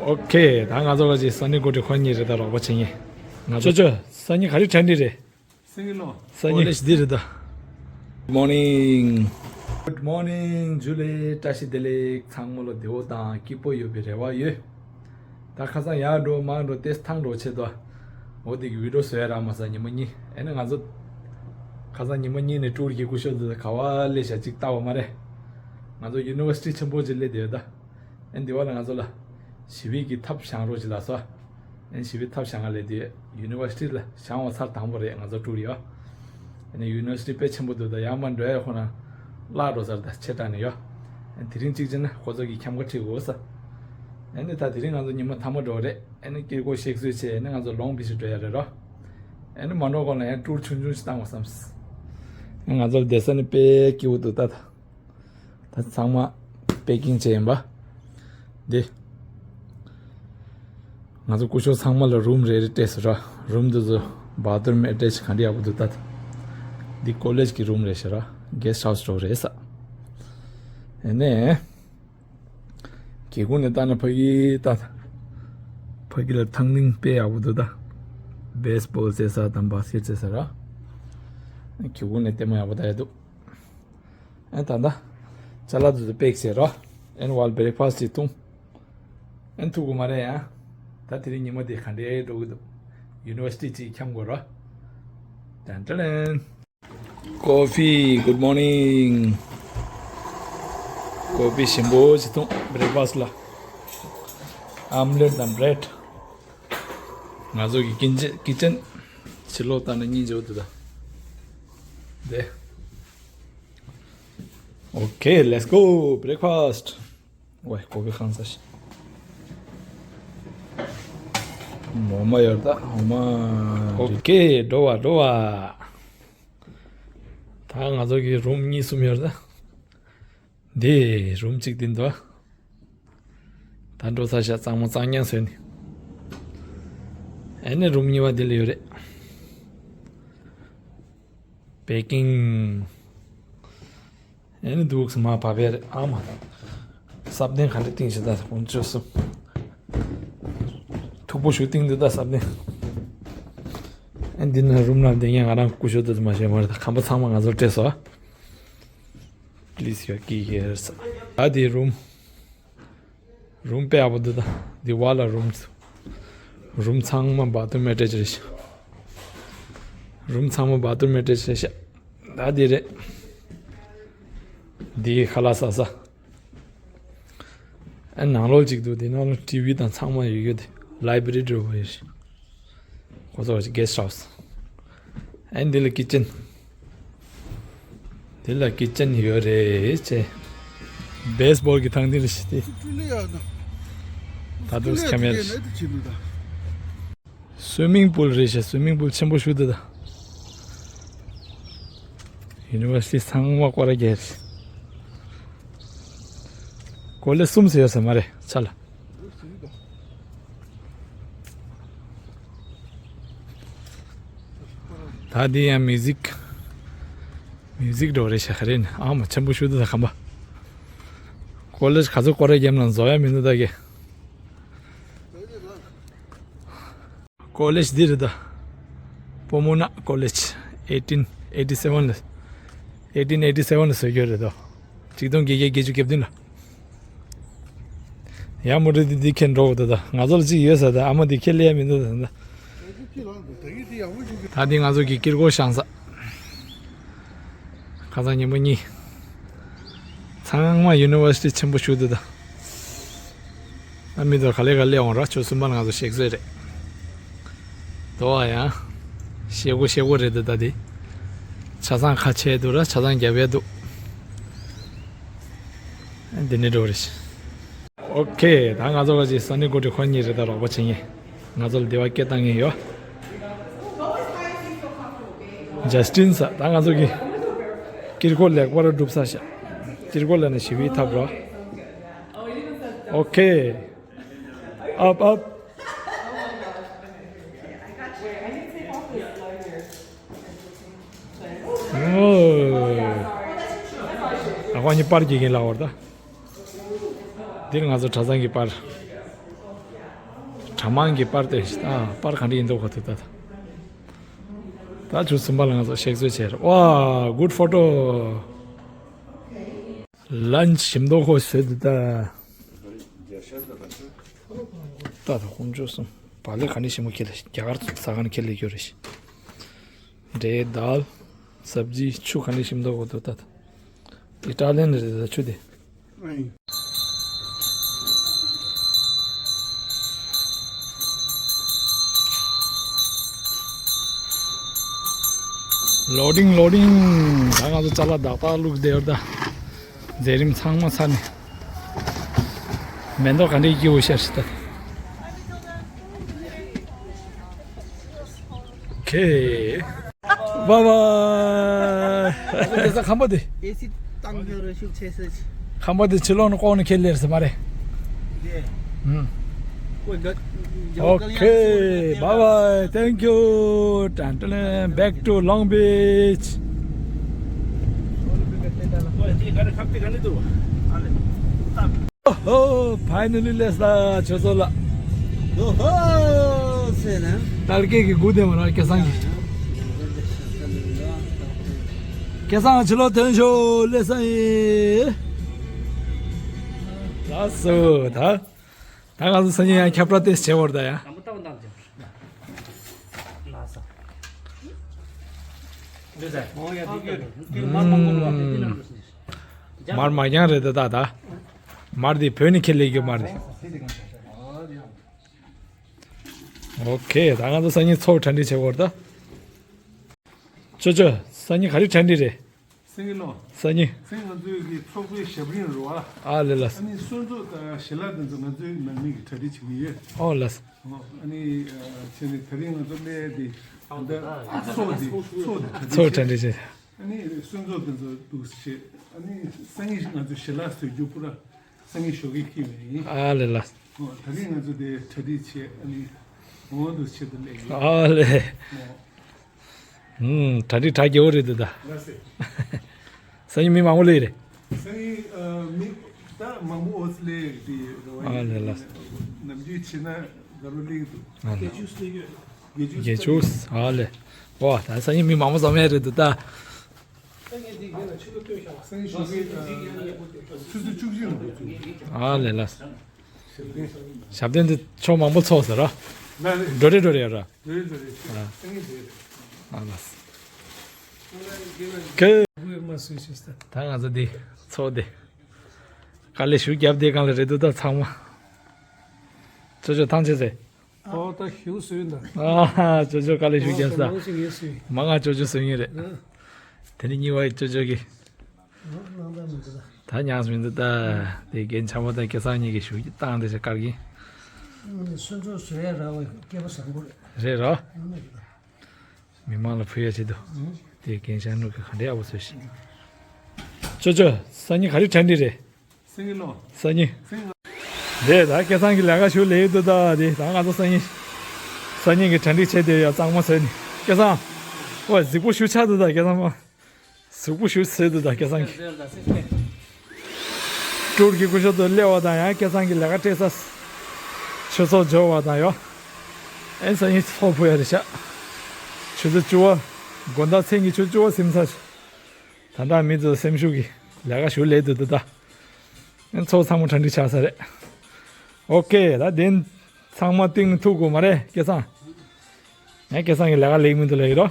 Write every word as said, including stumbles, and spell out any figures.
ཨོ་ཁེ། ད་ང་ཚོ་ག་ཅིག་སང་ཉིན་གོ་སྒྲིག་ཁོ་གཉིས་རེད། ད་རོགས་པ་བྱེད་ངེས། ང་ཚོ་ཅོ་ཅོ་སང་ཉིན་ག་རེ་དྲན་འདི་རེད། སང་ཉིན་ལོ། སང་ཉིན་ཀོ་ལེཇ་འདི་རེད་ད། Good morning. Good morning. ཇུ་ལེ། བཀྲ་ཤིས་བདེ་ལེགས། ཚང་མ་ལ་བདེ་པོ་དང་སྐྱིད་པོ་ཡོད་པའི་རེ་བ་ཡོད། ད་ཁ་སང་ཡར་འགྲོ་མར་འགྲོ་ཏེ་ཐང་འགྲོ་ཆེད་དུ། འོ་དེ་གི་བི་ཌིའོ་བཟོ་ཡ་རག་མ་སོང་ཉི་མ་གཉིས། ཨེ་ནི་ང་ཚོ་ཁ་སང་ཉི་མ་གཉིས་ནས་ཊུར་གི་སྐུ་ཞབས་དེ་ག་བ་སླེབས་ཤག་ཅིག་ལྟ་བ་མ་རེད། ང་ཚོ་ཡུ་ནི་ཝར་སི་ཊི་ཆེན་པོ་ཅིག་སླེབས་བསྡད་ཡོད་ད། ཨེ་འདི་བ་ལ་ང་ཚོ་ལ་ཞི་བའི་གི་ཐབ་བཞེངས་རོགས་ཅིག་ལ་སོ། ཨེ་ཞི་བའི་ཐབ་བཞེངས་ག་ལས་དེ་ཡུ་ནི་ཝར་སི་ཊི་ལ་བཞེངས་པ་ཚར་དང་པོ་རེད་ང་ཚོ་ཊུར་ཡོད། ཨེ་ནི་ཡུ་ནི་ཝར་སི་ཊི་དཔེ་ཆེན་པོ་འདུག་ད་ཡར་མར་འགྲོ་ཡ་ཁོ་ན་བརླག་འགྲོ་ཚར་ད་ཆེ་དྲགས་ནས་ཡོད། ཨེ་དེ་རིང་གཅིག་བྱས་ན་ཁོ་ཚོ་གི་འཁྱམ་ཁ་ཁྲིད་དགོས་ས། ཨེ་ནི་ད་དེ་རིང་ང་ཚོ་ཉི་མ་མཐའ་མ་འགྲོ་རེད། ཨེ་ནི་དཀྱིལ་འཁོར་གཤེགས་གསོལ་བྱས་ཨེ་ནི་ང་ཚོ་ལོང་བི་ཆི་འགྲོ་ཡ་རེད་རོ། ཨེ་ནི་མ་འགྲོ་གོང་ལ་ཡང་ཊུར་ཆུང་ཆུང་ཞིག་བཏང་བ་བསམ། ཨེ་ང་ཚོ་བསྡད་ས་ནི་དཔེ་སྐྱིད་པོ་འདུག་ད། ད་ཚང་མ་པེ་ཀིང་བྱས་ཡིན་པ། འདི། ང་ཚོ་སྐུ་ཞབས་ཚང་མ་ལ་རུམ་རེ་རེ་སྤྲད་ཟེར་ར། རུམ་འདི་ཚོ་བཱ་ཐི་རུམ་ཨེ་ཊེཆ་ག་འདྲ་ཡག་པོ་འདུག་ད། འདི་ཀོ་ལེཇ་གི་རུམ་རེད་ཟེར་ར། གེ་སི་ཊི་ཧའུ་སི་འདྲ་བོ་རེད་ས། ཨེ་ནས། སྒེའུ་ཁུང་ནས་ལྟ་ན་ཕ་གི་ད། ཕ་གི་ལ་ཐང་སྟེང་དཔེ་ཡག་པོ་འདུག་ད། བེ་སི་བོལ་རྩེ་ས་དང་བཱ་སི་ཀེཊ་རྩེ་ས་ར། སྒེའུ་ཁུང་ནས་ལྟད་མོ་ཡག་པོ་ལྟ་ཡ་འདུག་ཨེ་ད་ད། ཅ་ལག་དེ་ཚོ་པེག་བྱས་རོ། ཨེན་ཝལ་བྷེ་རེག་ཕ་སི་ཅིག་འཐུང་། ཨེན་ཐུག་གི་མ་རེད་ཡ། ད་དེ་རིང་ཉི་མ་དེ་ག་འདྲའི་འགྲོ་གི་འདུག་ཡུ་ནི་ཝར་སི་ཊི་ཅིག་འཁྱམ་དགོས་རོ། ཏན་ཏན། ཀོ་ཕི། Good morning. ཀོ་ཕི་ཞིམ་པོ་ཅིག་འཐུང་བྷེ་རེག་ཕ་སི་ལ། ཨམ་ལེཊ་དང་བྷི་རེཌ། ང་ཚོ་གི་ཀིན་ཅན་ཀི་ཅན་ཕྱི་ལོགས་ལྟ་ན་སྙིང་རྗེ་པོ་འདུག་ད། དེ། Okay, let's go breakfast. ཝེ་ཀོ་ཕི་ཁང་ས་ཤི། འོ་མ་ཡོད་ད་འོ་མ། ཨོ་ཀེ་འགྲོ་བ་འགྲོ་བ། ད་ང་ཚོ་གི་རུམ་གཉིས་གསུམ་ཡོད་ད། འདི་རུམ་གཅིག་འདི་འདུག་ད་འགྲོ་ས་ཤ་གཙང་མ་གཙང་ཉང་བཟོས་ནི། ཨེ་ནི་རུམ་གཉིས་པ་འདི་ལ་ཡོད་རེད། པེ་ཀིང་། ཨེ་ནི་འདུག་སེ་མ་བབས་པས་རེད་ཨ་མ། སབ་ནི་ག་འདྲ་བཏིང་ཞིག་ད་དཀོན་མཆོག་གསུམ། མཐུག་པོ་ཞིག་བཏིང་འདུག་ད་སབ་ནི། ཨེ་འདི་ན་རུམ་ནང་བསྡད་མཁན་ང་རང་སྐུ་ཞབས་དེ་ཚོ་མ་ཤེས་མ་རེད་ད་ཁང་པ་ཚང་མ་ང་ཚོར་སྤྲད་སོང་། Please your key here. ད་དེ་རུམ། རུམ་དཔེ་ཡག་པོ་འདུག་ད། འདི་བ་ལ་རུམ། རུམ་ཚང་མ་བཱ་ཐི་རུམ་ཨེ་ཊེཆ་རེད་ཤག་རུམ་ཚང་མ་བཱ་ཐི་རུམ་ཨེ་ཊེཆ་རེད་ཤག་ད་འདི་རེད། འདི་ཁ་ལག་ཟ་ས། ཨ་ནང་ལོགས་གཅིག་འདུག་འདི་ནང་ལོགས་ཊི་ཝི་དང་ཚང་མ་ཡོད་ཡོད་དེ། ལའི་བྷ་རི་འདྲ་པོ་ཡོད་ཤག་ཁོ་ཚོ་གི་གེ་སི་ཊི་ཧའུ་སི། ཨ་འདི་ལ་ཀི་ཅན། འདི་ལ་ཀི་ཅན་ཡོད་རེད་ཅེ། བེ་སི་བོལ་གི་ཐང་འདི་རེད་ཤག་དེ། ད་དུང་ཁ་མེད་རེད། སུའི་མིང་པུལ་རེད་ཤག་སུའི་མིང་པུལ་ཆེན་པོ་ཞིག་འདུག་ད། ཡུ་ནི་ཝར་སི་ཊི་ཚང་མ་སྐོར་ར་རྒྱག་རེད། ཀོ་ལེཇ་གསུམ་ཟེར་ཡོད་ས་མ་རེད་ཆ་ལ། ད་འདི་ཡང་མིའུ་ཟིག་མིའུ་ཟིག་འགྲོ་རེད་ཤག་ག་རེ་ནི་ཨ་མ་ཆེན་པོ་ཞིག་འདུག་ད་ཁམས་པ། ཀོ་ལེཇ་ག་ཚོད་སྐོར་ར་རྒྱབ་ན་བཟོ་ཡ་མི་འདུག་ད་གི། ཀོ་ལེཇ་འདི་རེད་ད། པོ་མོ་ན་ཀོ་ལེཇ། eighteen eighty seven ལ། eighteen eighty seven ལ་བཟོས་རྒྱུ་རེད་དོ། ཆིག་སྟོང་བརྒྱད་བརྒྱ་བརྒྱད་ཅུ་གྱ་བདུན་ལ། ཡང་མུ་རེ་འདི་འདི་ཁྱེར་འགྲོ་དགོས་ད། ང་ཚོ་ལ་ཅིག་ཡོད་ས་ད་ཨ་མ་འདི་ཁྱེར་སླེབས་ཡ་མི་འདུག་ད། ད་འདི་ང་ཚོ་གི་དཀྱིལ་འཁོར་བཞེངས་ས། ཁ་སང་ཉིན་མོ་གཉིས། ཚང་མ་ཡུ་ནི་ཝར་སི་ཊི་ཆེན་པོ་ཞིག་འདུག་ད། ཨ་མི་དོ་ག་ལེ་ག་ལེ་འོང་ར་ཆོ་གསུམ་པ་ལ་ང་ཚོ་གཤེགས་གསོལ་རེད། དོ་བ་ཡང་ཤེལ་སྒོ་ཤེལ་སྒོ་རེད་འདུག་ད་དེ། ཆ་ཚང་ཁ་ཕྱེ་འདུག་ར་ཆ་ཚང་རྒྱབ་ཡ་འདུག་འདི་ནས་འགྲོ་རེད། ཨོ་ཁེ། ད་ང་ཚོ་ག་ཅིག་སང་ཉིན་གོ་སྒྲིག་ཁོ་གཉིས་རེད་ད་རོགས་པ་བྱེད་ངེས། ང་ཚོ་ལ་བདེ་བ་སྐྱེ་བཏང་ངེས་ཡོད། ཇ་སི་ཊིན་ས་ད་ང་ཚོ་གི་དཀྱིལ་འཁོར་ལེགས་པར་གྲུབ་ས་ཤག་དཀྱིལ་འཁོར་ལ་ནི་ཞི་བའི་ཐབ་རོ། ཨོ་ཁེ། ཨབ་ཨབ། ཨོ། ཨ་ཁོ་གཉིས་པར་གྱི་གིན་ལ་བར་ད། འདིར་ང་ཚོ་གྲྭ་ཚང་གི་པར། གྲྭ་མང་གི་པར་དེ་ཨ་པར་ག་འདྲ་ཡིན་འདུག་གོ་ཐུག་ད། ད་ཆུ་གསུམ་པ་ལ་ང་ཚོ་གཤེགས་གསོལ་བྱས་རེད། ཝ་good photo། ལན་ཞིམ་མདོག་ཁོ་བཟོས་འདུག་ད། ད་ད་དཀོན་མཆོག་གསུམ། བག་ལེབ་ག་འདྲ་ཞིམ་པོ་ཁྱེར་ལ་རྒྱ་གར་ཟ་ཁང་ནས་ཁྱེར་ལ་ཡོད་རེད། འབྲས་དལ། སབ་ཇི་ཆུ་ག་འདྲ་ཞིམ་མདོག་གོ་འདུག་ད། ཨི་ཊ་ལི་ཡན་རེད་ད་ཆུ་དེ། Loading, loading. ད་ང་ཚོ་ཅ་ལག་རྡག་རྡག་བླུགས་བསྡད་ཡོད་ད། མཛད་རིམ་ཚང་མ་ཚར་ནས། མེ་ཏོག་ག་འདྲའི་སྐྱིད་པོ་ཤར་ཞིག་ད། Okay. Bye bye. དེ་ས་ཁམས་པ་དེ། ཨེ་སི་བཏང་ཡོད་རེད་ཤུགས་ཆེ་ས་ཆེ། ཁམས་པ་དེ་ཕྱི་ལོགས་ནས་ལྐོག་ནས་ཁྱེར་ལེར་ཟེར་མ་རེད། དེ། ཧུམ། ཀོ་འདི། Okay, bye bye. Thank you. ཏན་ཏན། Back to Long Beach. Oh, finally སླེབས་ད་ཆུ་ཚོད་ལ། ཨོ་ཧོ། ཟེར་ན། ཏར་ཀེ་གི་སྒུག་བསྡད་མ་ར་སྐལ་བཟང་གི། སྐལ་བཟང་ཕྱི་ལོགས་ཐོན་ཤོག་སླེབས་ས་ཡིན། ལགས་སོ་ད། ད་ང་ཚོ་སང་ཉིན་ཡང་ཁྱབ་བསྒྲགས་ཏེས་བྱེད་བར་ད་ཡ། དང་པོ་ལྟ་བུ་འདང་རྒྱབ། ལགས་སོ། འདི་ཟེར། ཨོ་ཡ་འདི་སྐྱོད་འདུག་འདི་མར་མང་པོ་འགྲོ་བ་འདི་འདི་ནང་འགྲོ་ཟེར། མར་མ་རྐྱང་རེད་ད་ད་ད། མར་འདི་བོད་ནས་ཁྱེར་སླེབས་རྒྱུ་མར་འདི། ཨོ་ཁེ། ད་ང་ཚོ་སང་ཉིན་ཚོགས་གྲ་སྒྲིག་བྱེད་དགོས་རེད་ད། ཅོ་ཅོ། སང་ཉིན་ག་རེ་གྲ་སྒྲིག་རེད། སང་ཉིན་ལོ། སང་ཉིན། སང་ཉིན་ང་ཚོའི་གི་ཚོགས་པའི་ཞབས་རིམ་རེད་བ། ཨ་ལེ་ལགས། ཨ་ནི་གསོལ་ཚོགས་དང་ཞལ་ལག་དེ་ཚོ་ང་ཚོའི་ནང་མི་གི་གྲ་སྒྲིག་བྱེད་ཀྱི་ཡོད། ཨོ་ལགས། ཨོ་ཨ་ནི་བྱས་ནས་དེ་རིང་ང་ཚོ་གནས་དེ་ད་ཚོགས་དེ་ཚོགས་དེ་གྲ་སྒྲིག་ཚོགས་གྲ་བྱས། སྒྲིག་བྱས། ཨ་ནི་གསོལ་ཚོགས་དེ་ཚོ་འདུག་བྱས། ཨ་ནི་སང་ཉིན་ང་ཚོ་ཞལ་ལག་བཟོ་རྒྱུ་པུ་ར་སང་ཉིན་ཞོགས་ཀས་འཁྱེར་བ་ཡིན། ཨ་ལེ་ལགས། ཨོ་ད་རིང་ང་ཚོ་དེ་གྲ་སྒྲིག་བྱས། ཨ་ནི་འོང་དུ་ཆེད་དུ་སླེབས་ཡོད། ཨ་ལེ། ཨོ། ཧུམ། གྲ་སྒྲིག་གྲ་རྒྱས་པོ་རེད་འདུག་ད། ལགས་སེ། སང་ཉིན་མི་མང་པོ་སླེབས་རེད། སང་ཉིན་ཨ་མི་ད་མང་པོ་ཨོ་ཙི་སླེབས་ཡོད་དེ་རེད་བ། ཨ་ལེ་ལགས། ནམ་རྒྱུན་བྱས་ན་དགའ་རབ་སླེབས་འདུག་ཨ་ལེ། བརྒྱད་ཅུ་སླེབས་ཡོད། བརྒྱད་ཅུ། བརྒྱད་ཅུ། ཨ་ལེ། ཝ་ད་སང་ཉིན་མི་མང་པོ་ཙམ་ཡོད་རེད་འདུག་ད། སང་ཉིན་དེ་རྒན་ལ་ཆུ་ཚོད་སྟོན་ཤག་སང་ཉིན་ཞོགས་ཀས་ཆུ་ཚོད་བཅུ་གཅིག་ལ་འགོ་ཚུགས། ཨ་ལེ་ལགས། ཞབས་བརྟན་དེ་ཕྱོགས་མང་པོ་ཚོགས་ཟེར་རོ། ལགས་རེད། འགྲོ་རེ་འགྲོ་རེ་ཡོད་རོ། འགྲོ་རེ་འགྲོ་རེ། ཨ། སང་ཉིན་འགྲོ་རེ། ཨ་ལགས། ཀེ། ད་ང་ཚོ་འདི་ཚོགས་འདི་དཀའ་ལས་ཞུ་རྒྱབ་བསྡད་གང་ལ་རེད་འདུག་ད་ཚང་མ། ཅོ་ཅོ་ཐང་ཆད་ཟེར། ཨོ་ད་ཞུ་སུས་ད། ཨ་ཅོ་ཅོ་དཀའ་ལས་ཞུ་རྒྱབ་ས། མང་ཞིག་ངས་སུས། མ་ང་ཅོ་ཅོ་སུ་ཡིན་རེད། ཨ། དེ་ནི་གཉིས་པ་ཅོ་ཅོ་གི། ཨོ་སྣང་དག་མི་འདུག་ད། ད་ཉག་མི་འདུག་ད། དེ་རྒན་ཆགས་པ་དང་སྐལ་བཟང་གཉིས་ཀྱི་ཞུ་རྒྱུ་བཏང་དེ་ཆ་དཀར་གྱིན། ཨ་ནི་སོན་ཚོགས་བཟོ་ཡ་རག་པ་སྐལ་པ་བཟང་པོ་རེད། རེད་རོ། ཨ་ནི་རེད་ད། མི་མང་ལ་ཕུལ་ཡ་ཆེད་དུ། དེ་རྒན་ཤང་ནུ་གི་ག་འདྲའི་ཨ་བོ་བཟོས་ཤིང་། ཅོ་ཅོ་སང་ཉིན་ག་རེ་གྲ་སྒྲིག་རེད། སང་ཉིན་ལོ། སང་ཉིན། སང་ཉིན། དེ་ད་སྐལ་བཟང་གི་ལས་ཀ་ཞུ་ལས་ཡོད་དུ་ད་དེ་ད་ང་ཚོ་སང་ཉིན། སང་ཉིན་གི་གྲ་སྒྲིག་བྱས་དེ་ཡ་གཙང་མ་བཟོས་ནི་སྐལ་བཟང་། ཨོ་གཟིགས་པོ་ཞུ་ཆགས་དུ་ད་སྐལ་བཟང་མ། གཟུགས་པོ་ཞུ་ཟེར་དུ་ད་སྐལ་བཟང་གི། སྤྲུལ་གྱི་སྐུ་ཞབས་དུ་སླེབས་པ་དང་ཡང་སྐལ་བཟང་གི་ལས་ཀ་སྤྲད་ས། ཆུ་ཚོད་འབྱོར་བ་དང་ཡོ། ཨེ་སང་ཉིན་ཚོགས་ཕུལ་ཡ་རེད་ཤག་ཆུ་ཚོད་བཅུ་པ། དགོང་དག་མཚན་གྱི་ཆུ་ཚོད་བཅུ་པ་ཟིན་ཚར། ད་ལྟ་མི་ཚོ་སེམས་ཤུགས་ཀྱི་ལས་ཀ་ཞུ་ལས་དུ་འདུག་ད། ཨེ་ཚོགས་ཚང་མ་གྲ་སྒྲིག་ཆགས་ས་རེད། ཨོ་ཀེ་ད་དེ་ཚང་མ་གཏིང་ནས་ཐུག་དགོས་མ་རེད་སྐལ་བཟང་། ངས་སྐལ་བཟང་གི་ལས་ཀ་ལེགས་མི་འདུག་ལབ་ཡིན་རོ།